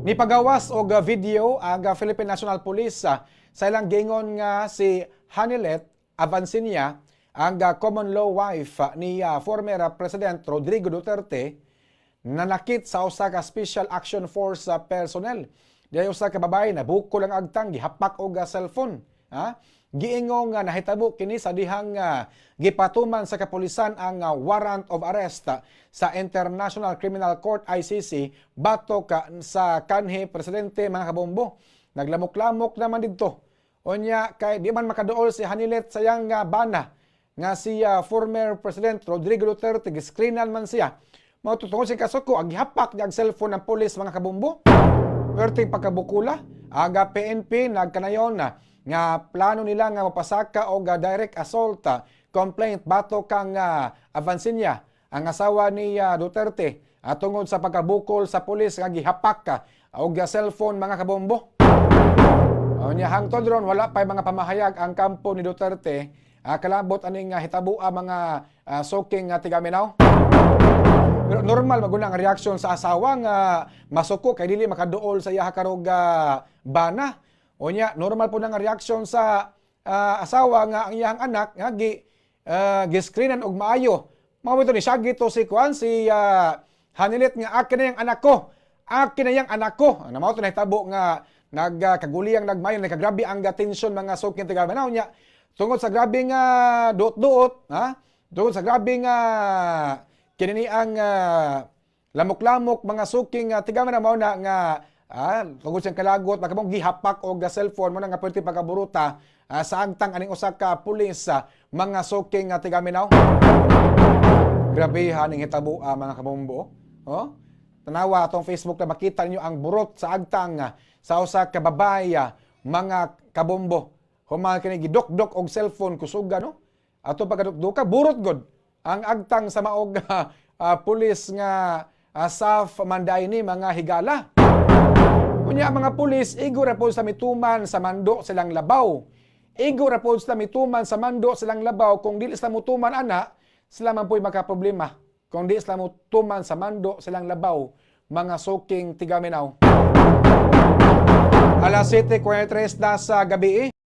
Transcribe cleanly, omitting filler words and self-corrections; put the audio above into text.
Nipagawas og video ang Philippine National Police sa ilang giingon nga si Honeylet Avanceña, ang common law wife ni former President Rodrigo Duterte, nanakit sa usa ka Special Action Force personnel. Diay usa ka babae nabukol ang agtang, gihapak og cellphone. Ha? Giingon nga nahitabo kini sa dihang gipatuman sa kapulisan ang warrant of arrest sa International Criminal Court, ICC, batok sa kanhi presidente, mga kabombo. Naglamok-lamok naman didto. Unya kay di man makaduol si Honeylet sa iyang bana nga si former President Rodrigo Duterte, giscreenan man siya. Mao to, tungod sa kasuko, ang gihapak niya ang cellphone ng pulis, mga kabombo. Perting pagkabukula, ang PNP nagkanayon na nga plano nila nga mapasaka og direct assault complaint batok kang Avanceña, ang asawa ni Duterte, tungod sa pagkabukol sa pulis nga gihapak ka og cellphone, mga kabombo. Unya hangtod ron wala pa mga pamahayag ang kampo ni Duterte kalabot aning hitabua, mga suking tigaminaw. Pero normal maguna ang reaksyon sa asawa nga masuko kay dili makaduol sa iyaha karog bana. Unya normal po nga reaksyon sa asawa nga ang iyang anak nga gi-screenan og maayo. Mao ito ni siyagi to si kuan, si Honeylet, nga "Akin na yung anak ko. Akin na yung anak ko." Ano mao to nahitabo nga nagkaguliyang nagmayo, nagkagrabe ang tension, mga suking tigaminaw niya. Tungod sa grabe nga duot-duot, ha? Tungod sa grabe nga kinini ang lamok-lamok, mga suking tigaminaw, mao na nga tungod siyang kalagot makamong gihapak og cellphone mo na nga pwede pagkaburuta sa agtang aning usa ka pulis, mga suking tigaminaw. Grabe ning hitabo, mga kabombo. Oh? Tanawa atong Facebook na makita ninyo ang burot sa agtang sa usa ka babae, mga kabombo. Human kini gidokdok og cellphone kusuga, no? Ato pagkadukduka, burot gud ang agtang sa maog pulis nga SAF manday ni mga higala. Unya ang mga pulis igo ra pod sa mituman sa mando silang labaw. Igo ra pod sila mituman sa mando silang labaw. Kung dili sila mutuman ana, sila man po'y makaproblema. Kung di sila mutuman sa mando silang labaw, mga suking tigaminaw. Alas 7:43 na sa gabi.